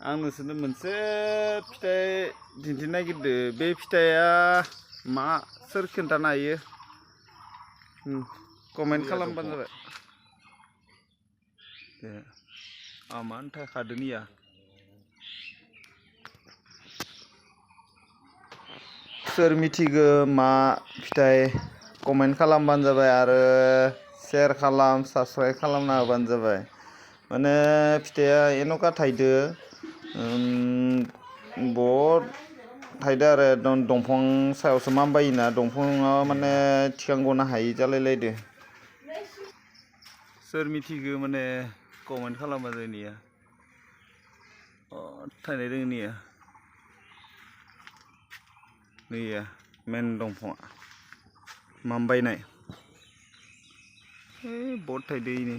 आं नोंसोरनो मोनसे फिथाइ दिन्थिनो नागिरदों बे फिथाइया मा सोर खोन्थानो हायो कमेन्ट खालामबानो जाबाय मानो थाखादों निया सोर मिथिगो मा फिथाइ कमेन्ट खालामबानो जाबाय आरो शेयार खालाम साबस्क्राइब खालामना होबानो जाबाय माने फिथाइया एनका थाइदो बहुत थाइदो आरो दंफां सायावसो मामबायोना दंफाङा माने थिखांगनो हायि जालायलायदो सोर मिथिगो माने कमेन्ट खालामबा जायनिया थाइनाय दोङो निया नैया मेन दंफाङा मामबायनाय बहुत थाइदो इनो